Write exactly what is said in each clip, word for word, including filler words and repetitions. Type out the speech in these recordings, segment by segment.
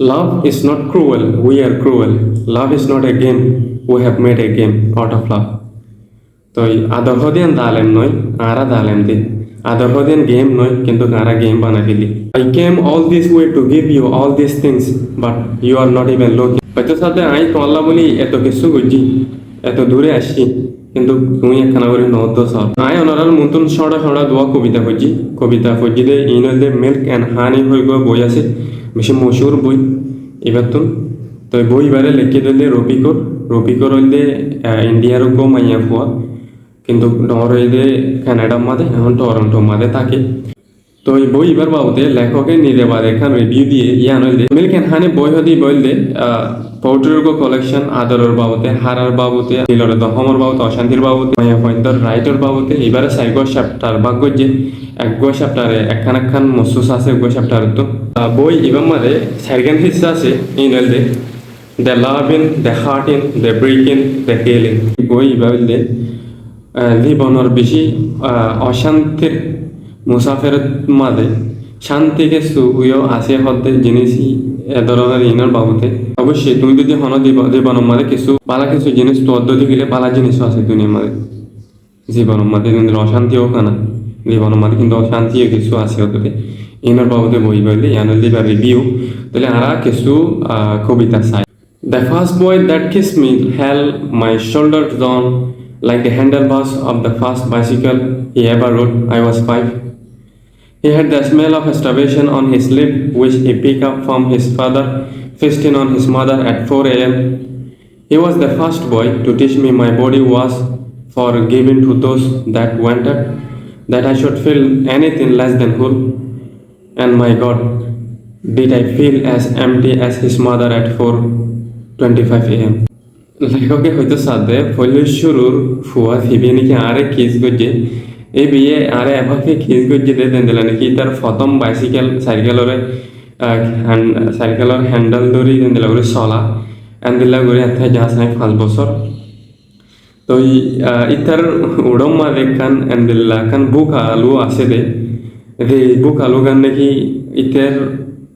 Love is not cruel, we are cruel. Love is not a game, we have made a game out of love. Toi ador hoó de yián zalem noó, añára zalem de. Ador hoó de yián game noó, kintu añára game banai féli. I came all this way to give you all these things, but you are not even looking. Hoitó sádde añí tuáñlla bóli eto kessú goijjí, eto dure aiccí, kintu tuñí ekkána gorí noóddo sóo. Añí onorár muúntu cóñça cóñça duwá kobita foijjí, kobita foijjí de iín óilde Milk and Honey hoi eggúa boi asé, beci mochúr boi ibáttun. Toi boi ibáre leikké de óilde Rupi Kaur, Rupi Kaur óilde, ah, Indiyar eggúa maiyafua, kintu dhoóñr óiye de Kanadar mazé, ehón Torontor mazé táke. Toi boi ibár babote lekoke nize bade ekkán review diyé, yián óilde Milk and Honey boi hoó de ibá óilde, ah, poetry eggúa collection, adoror babote, hárar babote, dilor dohomor babote, ocántir babote, maiyafuaindor right or babote, ibáre sairgúa chapter bák goijjé, eggúa chapter e ekkán ekkán mossús asé eggúa chapter ottú. Ah, boi ibár mazé sairgán hissá asé, iín óilde The Loving, The Hurting, The Breaking, The Healing. Boi ibá óilde ah, zibonor beci, ah, ocántir musaferor mazé cánti kessú yó asé hoó de jinís, e dóronor iínor babote. Oboicce tuñí zodi honó zibo-, zibonor mazé kessú bála kessú jinís tuáñr dóri gile bála jinís ó asé duniyar mazé. Zibonor mazé zendilla ocánti ók na, zibonor mazé kintu ocánti kessú asé hoó de. Iínor babote boi ibá óilde, yián óilde ibár review. Tóile añára kessú, ah, kobita sai. The first boy that kissed me held my shoulder down like the handlebars of the first bicycle he ever rode. I was five. He had the smell of starvation on his lip, which he picked up from his father feasting on his mother at four a m. He was the first boy to teach me my body was for giving to those that wanted, that I should feel anything less than whole. And my God, did I feel as empty as his mother at four twenty-five a m. Lekoke hoitó sádde, foóila cúrur fua zibáye niki añáre kiss goijjé, e báiye añáre ebafe kiss goijjé de, zendilla niki ítar fottóm bicycle, cycle ore, ah, han-, cycle or handle dóri zendilla gorí sola, endilla gorí ette za sai fañs bosór. Toi, ah, ítar uçór mazé ekkán endilla ekkán búk alu asé de, ze búk alu gán niki ítar,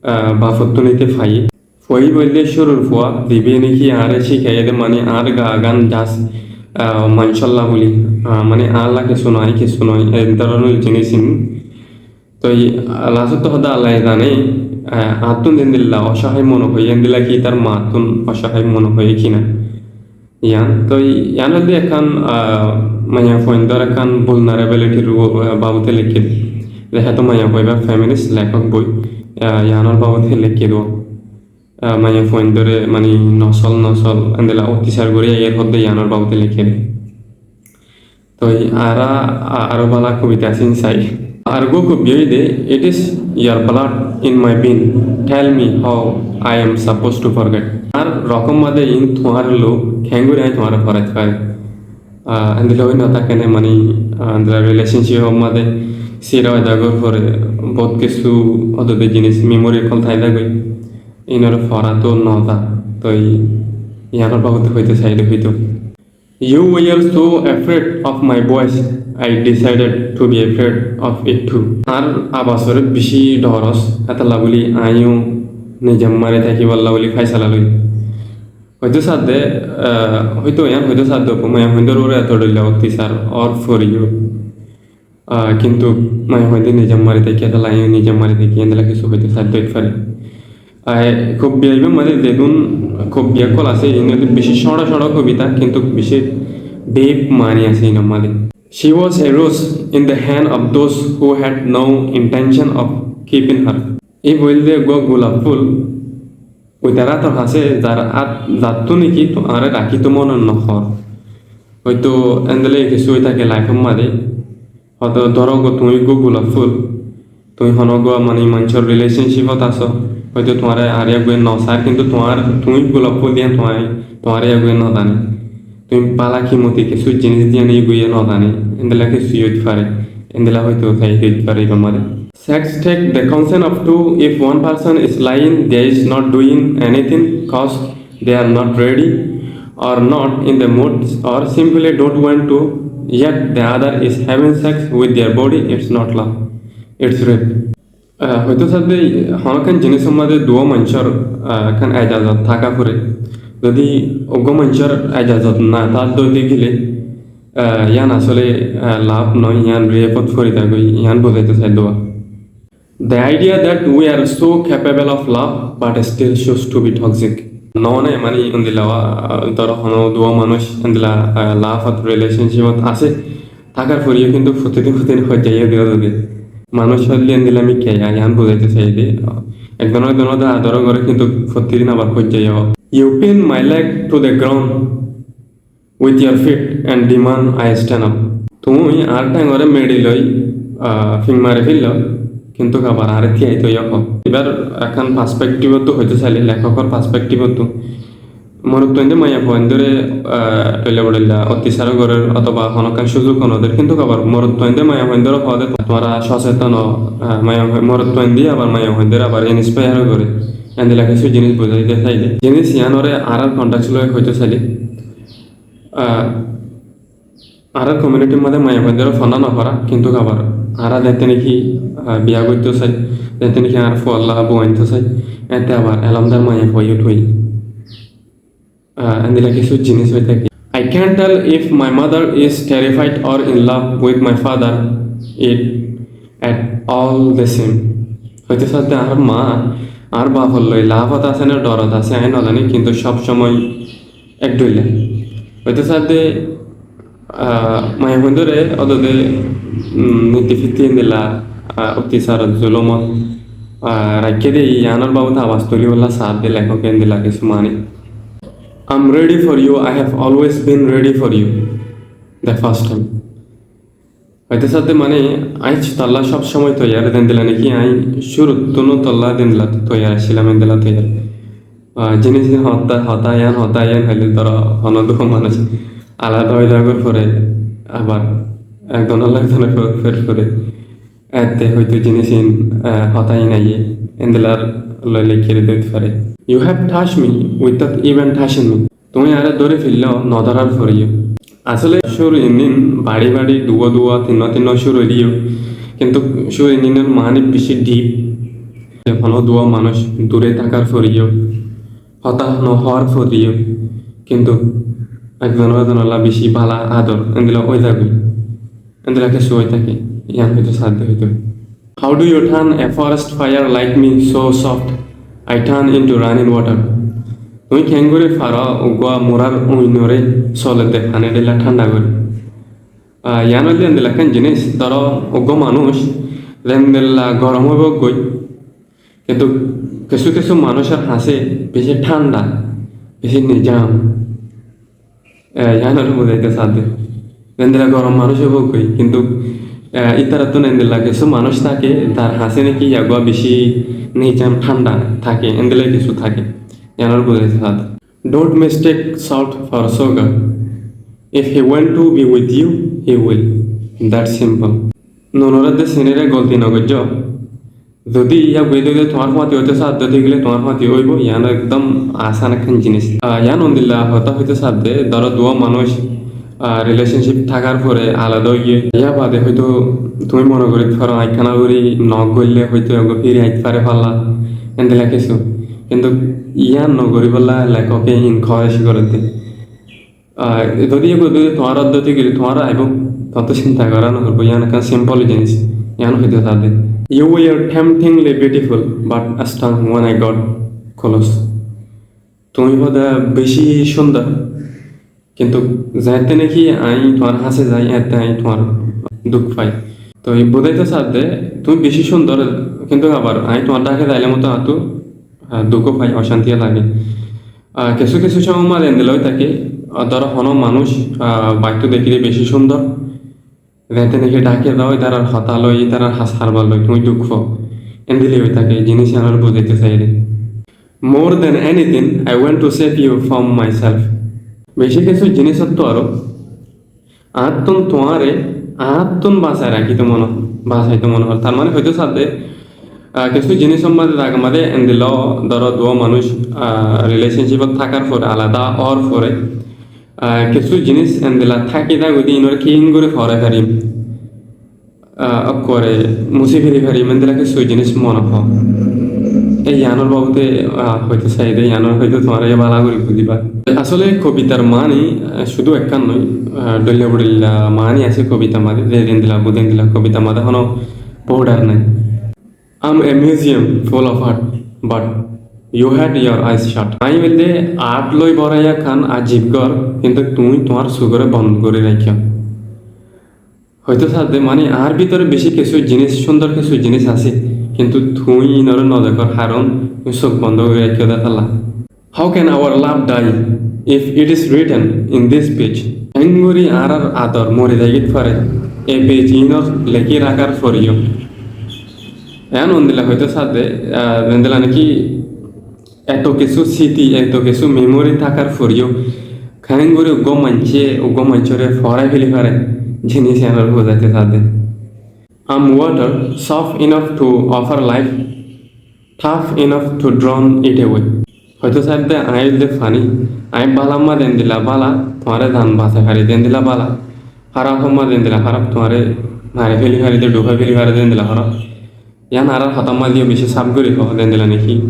ah, bafottún íte faiyé. Fua ibá óilde cúrur fua, zibáye niki añáre cíkaiyé de, mani añár ga gán just, ah, maincólla bóli, ah, mani añálla kessú noó, kessú noó, e dóronor jinís iín. Toi, ah, last ot hoó de Allaye zane, ah, añáttun zendilla ocáhai mone hoiyé, endilla ki ítar maattun ocáhai mone hoiyé ki na. Yián, toi yián óilde ekkán, ah, maiyafuaindor ekkán vulnerability r, ah, babote leikké de. Zehetu maiyafua ibá feminist lekok boi, ah, yiánor babote leikké de. Ah, maiyafuaindore mani nosol nosol endilla ottacár gorí aiyér hoó de yiánor babote leikké de. Toi añára a-, aró bála kobita asé sai. Ar eggúa kobita óilde, it is your blood in my vein. Tell me how I am supposed to forget. Añár rokót mazé iín tuáñr lou, keéngorí añí tuáñre forai fari. Ah, endilla ói no táke né, mani, ah, endilla relationship or mazé sira ói zagór fore bóut kessú ódde jinís memory ókkol tái zagói. Iínore forato no za. Toi yiánor babote hoitó sailé hoitó. You were so afraid of my voice, I decided to be afraid of it too. Añár abasore beci dhoros, hétolla bóli añíyo nize mari tákibálla bóli faisala loi. Hoitó sádde, ah, hoitó yián hoitó sádde, maiyafuaindor uore eto dhoilla ottacár ór foreyó. Ah, kintu maiyafuainde nize mari táke, hétolla añíyo nize mari táki, endilla kessú hoitó sádde óit fare. Ar kobita ibár mazé zedún kobita ókkol asé, iín óilde beci cóñça cóñça kobita, kintu beci deep mani asé iínor mazé. She was a rose in the hand of those who had no intention of keeping her. Ibá óilde eggúa gulaf ful, ói tarár át ot asé, zar át, zattú niki tuáñre rakíto mone no hoór. Hoitó endilla kessú ói táke life or mazé. Hoitó dóro goi tuñí eggúa gulaf ful, tuñí honó eggúa mani maincór relationship ot asó, hoitó tuáñre añáre eggúa no saár, kintu tuáñr, tuñí gulaf ful de yián tuáñre, tuáñre eggúa no zane. Tuñí bála kimoti kessú jinís de yián eggúa no zane. Endilla kessú óit fare. Endilla hoitó sai óit fare ibár mazé. Sex take the consent of two. If one person is lying, they is not doing anything 'cause they are not ready or not in the mood or simply don't want to, yet the other is having sex with their body, it's not love, it's rape. Ah, hoitó sadde, honokkán jinisor mazé duwá manúcor, ah, ekkán ejazot táka foré. Zodi uggwá manúcor ejazot no táke dóile, ah, yián asóle, ah, love no, yián rape ot fori táke, yián buzaito saidde. The idea that we are so capable of love but still choose to be toxic. No, no, mani endilla, ah, dóro hono duwá manúc endilla, ah, love ot relationship ot asé, tákar foreyó kintu fotidin fotidin hoijjaiye diyó zodi. Manúc óile endilla mikká, yián buzaito saidde. Ekzone ekzonore ador goré kintu fotidin abar hoijjaiye. You pin my leg to the ground with your feet and demand I stand up. Tuñí añár théngoré meçi loi, ah, fing mari félo, kintu abar añáre tíai toiyó. Ibar ekkán perspective ottu hoitó sailé, lekókor perspective ottu. Morotfuainde maiyafuaindóre, ah, dhoilla bodhoilla ottiyasar gorér otóba honokkán cúzuk no der, kintu abar morotfuainde maiyafuaindóre hoó de tuáñra soseton ó, ah, maiyafuai-, morotfuainde abar maiyafuaindóre abar inspire goré. Endilla kessú jinis buzaito sailé. Jinis yiánore añárar context loi hoitó sailé. Ah, añárar community r mazé maiyafuaindóre fonna no fora, kintu abar añára zeéñtte niki, ah, biya goittó sai, zeéñtte niki añára fualla bou aintó sai, éñtte abar elómdar maiyafuaiyó tui. Ah, endilla kessú jinis ói táke. I can't tell if my mother is terrified or in love with my father, it at all the same. Hoitó sadde añár ma añár bafor loi love ot asé né dhor ot asé, añí no zani, kintu sob somoi ek dhoilla. Hoitó sadde, ah, maiyafuaindóre ódode, um, niti fiti endilla, ah, ottiyasar zulum ot, ah, raikké de yiánor babute abas tulibólla sadde lekóke endilla kessú mani. I'm ready for you, I have always been ready for you, the first time. Hoitó sadde mani, añí tolla sob somoi toiyar, zendilla niki añí cúruttún tolla zendilla toiyar accílam, endilla toiyar. Ah, jinis hotá, hotá yián, hotá yián hoilé dóro hono duwá manúc alada ói zagor fore, abar ekzon or loi ekzon or fe-, fer fore. Étte hoitó jinis in, ah, hotá in aiyé, endilla loi lekí dito fare. You have touched me without even touching me. Tuñí añáre dóri félo, no dórar foreyó. Asóle cúr innin bari bari, duwá duwá, tinno tinno cúr óileyo, kintu cúr innin or mani beci deep. Hono duwá manúc dure tákar foreyó, hotá no hoór foreyó, kintu ekzon ekzon olla beci bála ador, endilla ói zagoi. Endilla kessú ói táke, yián hoitó sadde hoitó. How do you turn a forest fire like me so soft I turn into running water? Tuñí keéngori faro uggwá murar uinore solede faní dhoilla thánda gori? Ah, yián óilde endilla ekkán jinis, dóro uggwá manúc zendilla gorom óibo goi, kintu kessú kessú manúcor hañsé beci thánda, beci nizam. Eh, yián ore buzaito sadde. Endilla gorom manúc óibo goi, kintu, eh, ítarattún endilla kessú manúc táke, tar hañsé niki uggwá beci nizam thánda táke, endilla kessú táke. Yián ore buzaito sadde. Don't mistake salt for sugar. If he want to be with you, he will. That simple. Nunore de sinire golti no goijjo. Zodi yá uggwá de tuáñr fúañti óito sadde, de gile tuáñr fúañti óibo, yián ekdom asán ekkán jinis. Ah, yián endilla hotá hoitó sadde, dóro duwá manúc, ah, relationship tákar fore alada óiye, yá bade hoitó tuñí mone gorit faro, añí ekkán gori no goille hoitó uggwá firi ait fare falla, endilla kessú. Kintu yián no goribólla lekóke encourage gorede. Ah, zodi uggwá de tuáñr adde ói gile tuáñr aibo, tuáñr to sinta gora no forbo, yián ekkán simple jinis, yián hoitó sadde. You were temptingly beautiful, but stung when I got close. Tuñí hoó de beci cúndor, kintu zeéñtte niki añí tuáñr hañsé zai, éñtte añí tuáñr duk fai. Toi buzaito sadde, tuñí beci cúndor, kintu abar añí tuáñr dháke zaile moto añáttu, ah, duk fai, ocánti lage. Ah, kessú kessú somoi mazé endilla ói táke, ah, dóro hono manúc, ah, baittú dekile beci cúndor, zeéñtte niki dháke zao, ítarar hotá loi, ítarar has harbar loi tuñí duk fo, endilla ói táke, jinis yián ore buzaito sailé. More than anything, I want to save you from myself. Beci kessú jinis ottu aró añáttun tuáñre, añáttun basai rakíto mone, basaito mone hoór. Tar mane hoitó sadde, ah, kessú jinisor mazé, zagar mazé endilla, dóro duwá manúc, ah, relationship ot tákar fore, alada ór fore, ah, kessú jinis endilla táki táki de inore keéngori forai farim. ah, ókkore musi feli fari, mane endilla kessú jinis mone hoó. E yiánor babute, ah, hoito saide, yiánor hoito tuáñra bála gorí buzíba. Asóle kobitar maáni, ah, cúdu ekkán noó, ah, dhoilla bodhoilla maáni asé kobitar maze, ze zendilla buzé endilla, kobitar maze hono border nái. I'm a museum full of art, but you had your eyes shut. Añí óilde art loi bórai ekkán ajib gór, kintu tuñí tuáñr sukóre bon gorí raikkó. Hoito sadde mane añár bútore beci kessú jinis, cúndor kessú jinis asé, kintu tuñí inore no dekór, haron tuñí suk bondo gorí raikkó de tálla. How can our love die if it is written in this page? Keéngorí añárar ador mori zaigói fare, e page inor lekí rakár foriyó. Eén ondilla hoito sadde, ah, zendilla naki eto kessú siti, eto kessú memory tákar foriyó keéngorí uggwá maincé, uggwá maincóre forai feli fare, jinis eénor buzaito sadde. I'm water, soft enough to offer life, tough enough to drown it away. Hoito sadde añí óilde faní, añí bála mazé endilla bála, tuáñre zan basai fari de endilla bála, háraf mazé endilla háraf, tuáñre mari feli fari de, dhufai feli fari de endilla háraf. Yián añárar hotár mazé yó beci sáf gorí hoó, zendilla naki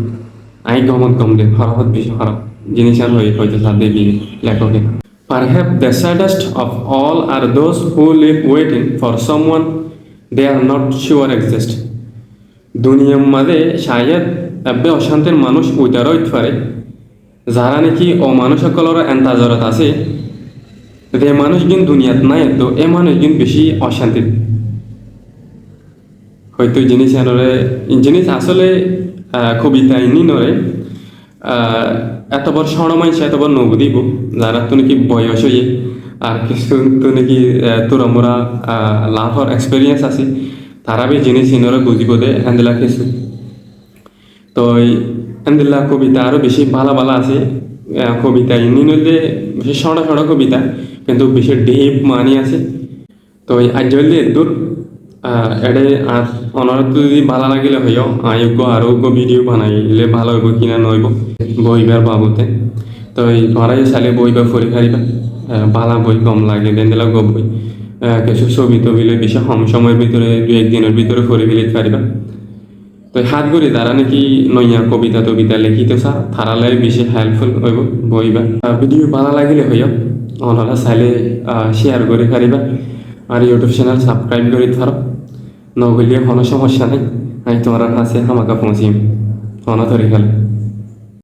añí gomot gom de, hárafot beci háraf. Jinis yián hoi, hoito sadde ki lekoke. Perhaps the saddest of all are those who live waiting for someone they are not sure exist. Duniyar mazé cáyed ebbe ocántir manúic uidar óit fare, zará naki ó manúic ókkolor entazarot asé, ze manúicgin duniyat nái, etó e manúicgin beci ocántit. Hoito jinis enore, jinis asóle, ah, kobita ininore, ah, eto bor cóñço maincé eto bor no buzíbo, zaráttu naki boyos óiye, ar kissúttu naki, ah, turamura, ah, lafor experience asé, tará be jinis inore buzíbo de, héndilla kissú. Toi endilla kobita aró beci bála bála asé. Eh, kobita iín óilde beci cóñço cóñço kobita, kintu beci deep maáni asé. Toi aijja óilde eddúr, ah, eçé ar onoráttu zodi bála lagile hoiyó, añí uggwá aró uggwá video banaile bála óibo ki na no óibo, boibar babute. Toi tuáñra yó saile boiba fori fariba, ah, bála boi gom lage, de endilla uggwá boi. Ah, kessú sobi tobi loi beci hom somoyor bútore, dui ek dinor bútore fori feli fariba. Toi hás gorí zará naki noiya kobita tobita lekíto sá, tará lai beci helpful óibo boiba. Ah, video bála lagile hoiyó, onora saile, ah, share gorí fariba, ar YouTube channel subscribe gorí faro. No goille hono somossa nai, añí tuáñrar hañsé hámaka foóñsiyum hono torikale.